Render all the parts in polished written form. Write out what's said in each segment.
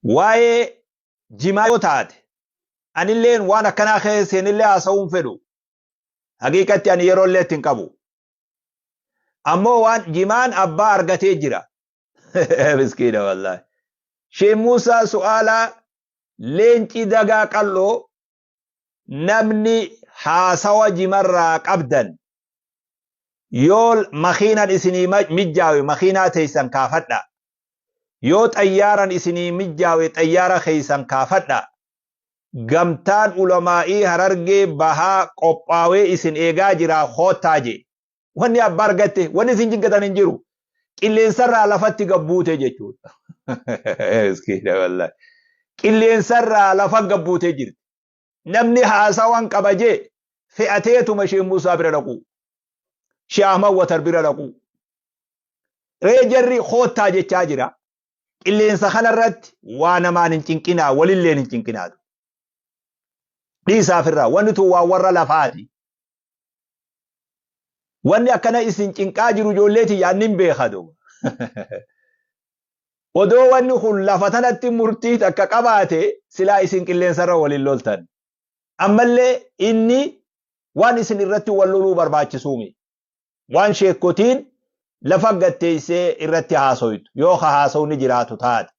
Waa'ee jimaa yoo taate anilleen waan akkanaa keessa seenillee haasa'uu hin fedhu. Haqiiqatti ani yeroo illee itti hin qabu. Ammoo waan jimaan abbaa argatee jira. Miskiina wallaahi. Sheekh Muusaa su'aalaa leenci dagaa qal'oo namni haasawa jimarraa qabdan yoo makiinan isinii mijjaawe makiinaa teessan kaafadha. Yoo xayyaaran isinii mijjaawe xayyaara keessan kaafadha. Gamtaan ulamaa'ii Harargee Bahaa qophaawee isin eegaa jiraa koottaa jee. Wanni abbaa argatte wanni isin cinqatan hin jiru. Qilleensarraa lafatti gad buute jechuudha. Miskiina wallaahi. Qilleensarraa lafa gad buutee jirti. Namni haasawan qaba jee fe'ateetuma Sheekh Muusaa bira dhaquu. Sheekh Ahmad Watar bira dhaquu. Ree jarri koottaa jechaa jira. Qilleensa kanarratti waa namaan hin cinqinaa walilleen hin cinqinaatu. Dhiisaaf irraa wanni tun waan warra lafaati. Wanni akkana isin cinqaa jiru ijoollee tiyya anni hin beeka duuba. Odoo wanni kun lafa tanatti murtii takka qabaate silaa isin qilleensarra waliin loltan. Ammallee inni waan isin irratti wal loluu barbaachisuumi. Waan sheekkotiin lafa gatteessee irratti haasoytu yoo ka haasawni jiraatu taate.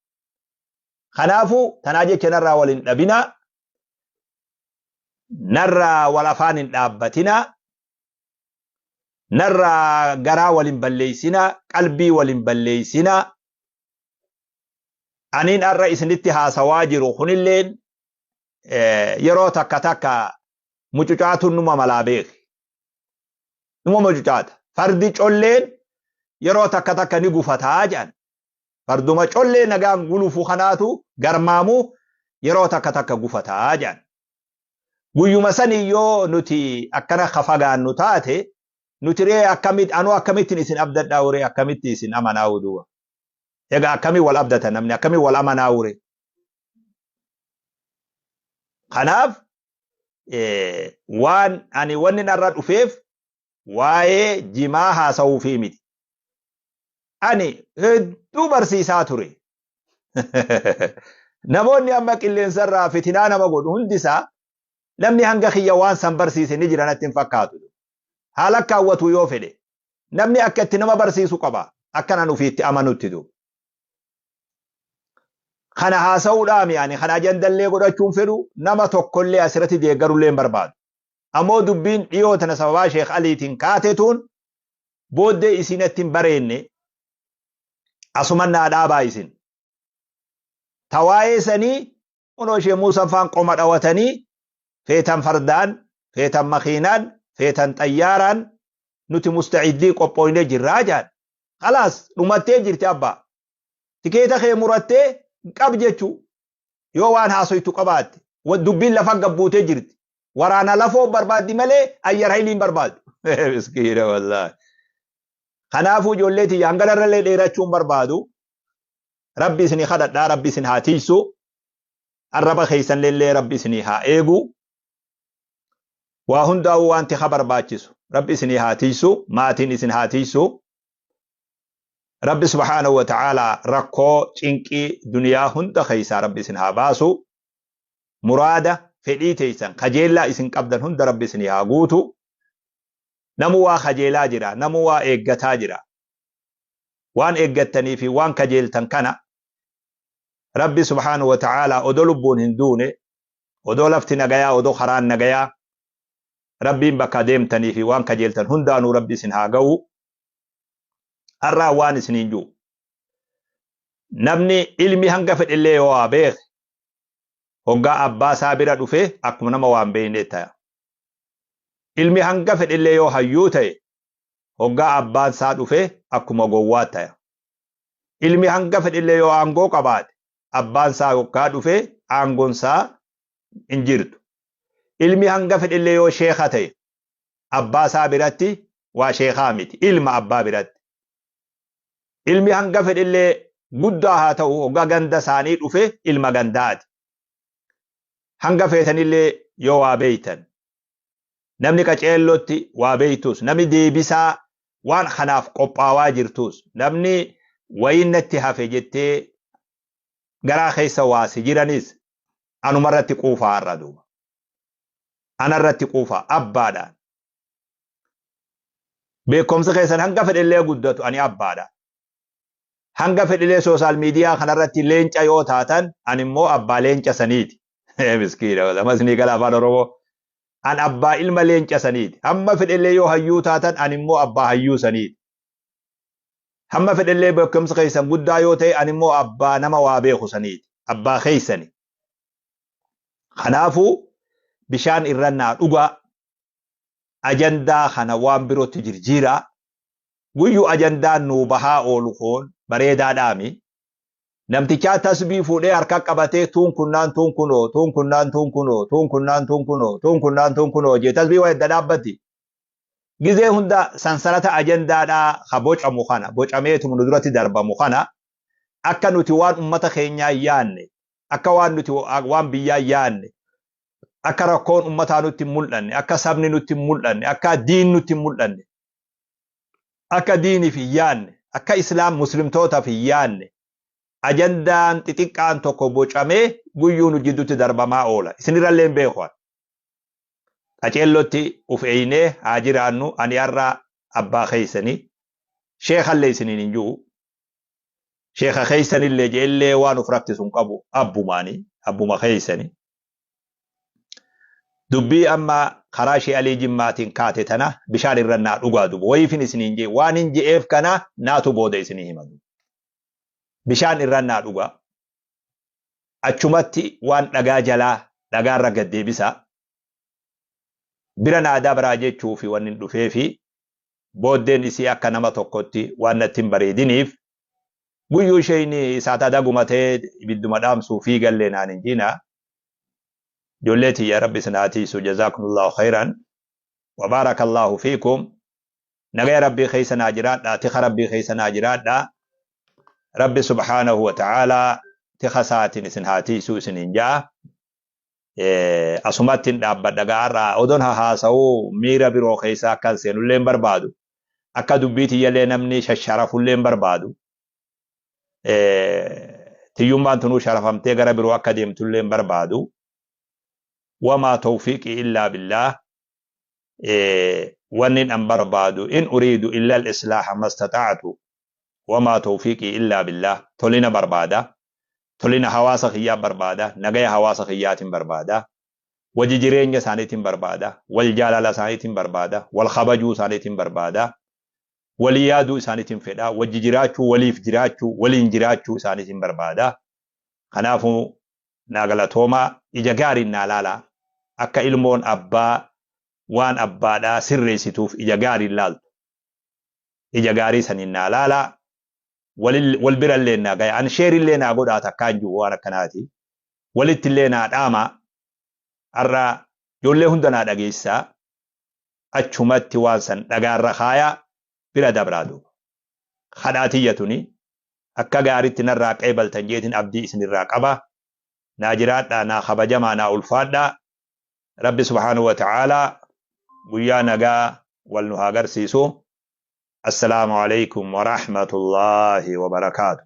Kanaafuu tanaa jecha narraa wal hin dhabinaa. Narraa wal afaan hin dhaabbatinaa. Narraa garaa wal hin balleessinaa. Qalbii wal hin balleessinaa. Aniin har'a isinitti haasawaa jiru kunilleen yeroo takka takka mucucaatuun numa malaa beeki. Numa mucucaata. Fardi colleen yeroo takka takka ni gufataa jedhan. Farduma collee nagaan gulufu kanaatu garmaamu yeroo takka takka gufataa jedhan. Guyyuma sanii yoo nuti akkana ka fagaannu taate nuti ree akkamit anuu akkamittiin isin abdadhaa uree akkamitti isin amanaa duuba. Egaa akkamii wal abdata namni akkamii wal amanaa uree. Kanaaf waan ani wanni narra dhufeef waa'ee jimaa haasa'uufii miti. Ani hedduu barsiisaa ture. Namoonni amma qilleensarraa fitinaa nama godhu hundisaa namni hanga kiyya waan san barsiise ni jira natti hin fakkaatu. Haala kaawwatu yoo fedhe namni akka itti nama barsiisu qaba akkanan ofiitti amanutti duuba. Kana haasa'uudhaami ani kana ajandallee godhachuun fedhu nama tokkollee asirratti deeggarullee hin barbaadu. Ammoo dubbiin dhiyoo tana sababaa Sheekh Aliitiin kaatetuun booddee isinatti hin bareenne asuman naa dhaabaa isin. Ta waa'ee sanii kunoo ishee Muusan faan qoma dhawatanii feetan fardaan, feetan makiinaan, feetan xayyaaraan nuti musta'iddii qophooynee jirraa jaan. Khalaas dhumattee jirti abbaa. Tikeeta kee murattee qab jechuu yoo waan haasoytu qabaatte dubbiin lafa gabbuutee jirti. Waraana lafoo barbaaddi malee ayyar hayilii hin barbaadu. Miskiina wallaahi. Kanaafuu ijoollee tiyya hanganarrallee dheerachuu hin barbaadu. Rabbi isinii kadhadhaa rabbi isin haa tiisu. Arraba keessanillee rabbi isinii haa eegu. Waa hundaa'uu wanti ha barbaachisu rabbi isinii haa tiisu. Maatiin isin haa tiisu. Rabbi subhaanahu wa ta'aalaa rakkoo cinqii duniyaa hunda keessaa rabbi isin haa baasu. Muraada fedhii teessan kajeellaa isin qabdan hunda rabbi isinii haa guutu. Namu waa kajeelaa jira, namu waa eeggataa jira. Waan eeggattanii fi waan kajeeltan kana rabbi subhaanahu wa ta'aalaa odoo lubbuun hin duune, odoo lafti nagayaa, odoo karaan nagayaa, rabbiin bakka deemtanii fi waan kajeeltan hundaanuu rabbi isin haa ga'u. Har'aa waan isiniin jiru. Namni ilmi hanga fedhellee yoo waa beeke hoggaa abbaa isaa bira dhufe akkuma nama waan beeknee ta'a. Ilmi hanga fedhellee yoo hayyuu ta'e hoggaa abbaan isaa dhufe akkuma gowwaa ta'a. Ilmi hanga fedhellee yoo aangoo qabaate abbaan isaa hoggaa dhufe aangoon isaa hin jirtu. Ilmi hanga fedhellee yoo sheeka ta'e abbaa isaa biratti waa sheekaa miti ilma abbaa biratti. Ilmi hanga fedhellee guddaa haa ta'u hoggaa ganda isaanii dhufe ilma gandaati. Hanga feetanillee yoo waa beeytan namni qaceellotti waa beeytus namni deebisaa waan kanaaf qophaawaa jirtus namni wayiin natti hafe jettee Garaa keessa waa si jiranis anumarratti quufaa har'a duuba. Anarratti quufaa abbaadhaan. Beekumsa keessan hanga fedhellee guddatu ani abbaadha. Hanga fedhilee social media kanarratti leenca yoo taatan ani immoo abbaa leenca saniiti. Miskiina lamas ni gala afaan Oromoo. An abbaa ilma leenca saniiti. Hamma fedhellee yoo hayyuu taatan ani immoo abbaa hayyuu saniiti. Hamma fedhellee beekumsa keessan guddaa yoo ta'e ani immoo abbaa nama waa beeku saniiti. Abbaa keessani. Kanaafuu bishaan irra naa dhugaa. Ajandaa kana waan birootti jirjiiraa. Guyyuu ajandaan nuu bahaa oolu kun bareedaadhaami. Namtichaa tasbii fuudhee harka qabatee tuun kunnaan tuun kunoo tuun kunnaan tuun kunoo tuun kunnaan tuun kunoo tuun kunnaan tuun kunoo jee tasbii waa edda dhaabbatti. Gizee hunda sansalata ajandaadhaa ka bocamu kana bocameetuma nu duratti darbamu kana akka nuti waan ummata keenyaa yaanne, akka waan nuti waan biyyaa yaanne, akka rakkoon ummataa nutti hin mul'anne, akka sabni nutti hin mul'anne, akka diin nutti hin mul'anne, akka diiniif hin yaanne, akka islaam muslimtootaaf hin yaanne, ajandaan xixiqqaan tokko bocamee guyyuu nu jidduutti darbamaa oola. Isinirrallee hin beeku. Qaceellotti uf eeynee haa jiraannu. Ani har'a abbaa keessanii, sheekallee isiniin hin jiru. Sheeka keessanillee jeellee waan uf rakkisu hin qabu, abbumaani abbuma keessani. Dubbii amma karaa shee Alii Jimmaatiin kaate tana bishaan irra naa dhugaa dubu. Wayiifin isiniin jee waan hin je'eef kana naatu booda isinii hima dubu. Bishaan irra naa dhugaa. Achumatti waan dhagaa jalaa dhagaarra gad deebisaa. Bira naa dabraa jechuu fi wanni dhufeefi booddeen isii akka nama tokkotti waan natti hin bareediniif guyyuu isheen isaata dagumatee ibidduma dhaamsuu fiigallee naan hin jiina. Ijoollee tiyya, Rabbi isin haa tiisu. Jazaakumullahu khayran wa baarakallahu fiikum. Nagaya Rabbii keessa naa jiraadha, tika Rabbii keessa naa jiraadha. Rabbi subhaanahu wa ta'aalaa tika isaatiin isin haa tiisu isiniin ja'a. Asumatti hin dhaabbadha gaarraa odoon hahaasa'uu miira biroo keessa akka hin seenullee hin barbaadu. Akka dubbii tiyyallee namni shasharafullee hin barbaadu. Tiyyummaan tunuu sharafamtee gara biroo akka deemtullee hin barbaadu. Wamaa tawfiiqii illaa billaah. Wanni an barbaadu in uriidu illa al-islaaha mastata'tu wamaa tawfiiqii illaa billaah. Tolina barbaada. Tolina hawaasa kiyyaa barbaada. Nagaya hawaasa kiyyaatiin barbaada. Waji jireenya isaaniitiin barbaada. Wal jaalala isaaniitiin barbaada. Wal kabajuu isaaniitiin barbaada. Walii yaaduu isaaniitiin fedha. Wajji jiraachuu, waliif jiraachuu, waliin jiraachuu isaaniitiin barbaada. Kanaafuu naa galatoomaa, ija gaariin naa laalaa. Akka ilmoon abbaa waan abbaadhaa sirreessituuf ija gaariin laaltu. Ija gaarii saniin naa laalaa. Wal birallee naa gaya. An share illee naa godhaa takkaan jiru waan akkanaati. Walitti illee naa dhaamaa. Har'a ijoollee hunda naa dhageessaa. Achumatti waan san dhagaarra kaayaa bira dabraa duuba. Kadhaa tiyya tuni akka gaaritti narraa qeebaltan jeetin abdii isinirraa qaba. Naa jiraadhaa, naa kabajamaa, naa ulfaadhaa. Rabbi subhaanahu wa ta'aalaa guyyaa nagaa wal nu haa garsiisu. Assalaamu alaikum wa rahmatullaahi wa barakaatu.